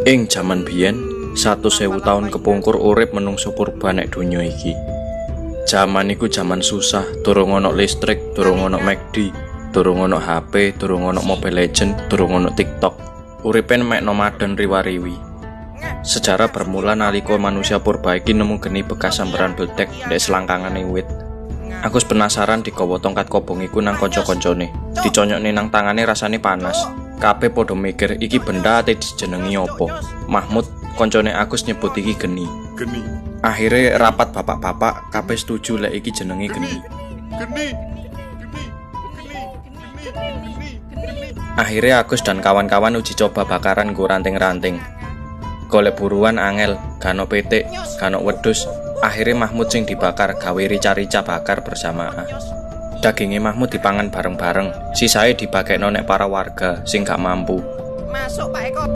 Ing jaman biyen, 100.000 taun kepungkur urip menungso purba nek donya iki. Jaman iku jaman susah, durung ono listrik, durung ono McD, durung ono HP, durung ono Mobile Legend, durung ono TikTok. Uripe mek nomaden riwa-riwi. Sejarah bermula nalika manusia purba iki nemu geni bekas samberan bledek ndek selangkangane wit. Agus penasaran digawa tongkat kobong iku nang kanca-kancane. Diconyokne nang tangane rasane panas. Kabeh padha mikir iki benda ate dijenengi apa. Mahmud koncone Agus nyebut iki geni. Geni. Akhire rapat bapak-bapak kabeh setuju lek iki jenenge geni. Geni. Geni. Geni. Geni. Akhirnya Agus dan kawan-kawan uji coba bakaran nggo ranting-ranting. Golek buruan angel, gak ono pitik, gak ono wedhus. Akhirnya Mahmud sing dibakar gawe rica-rica bakar berjamaah. Dagingnya Mahmud dipangan bareng-bareng, sisae dibagekno nek para warga sing gak mampu. Masuk, Pak Eko.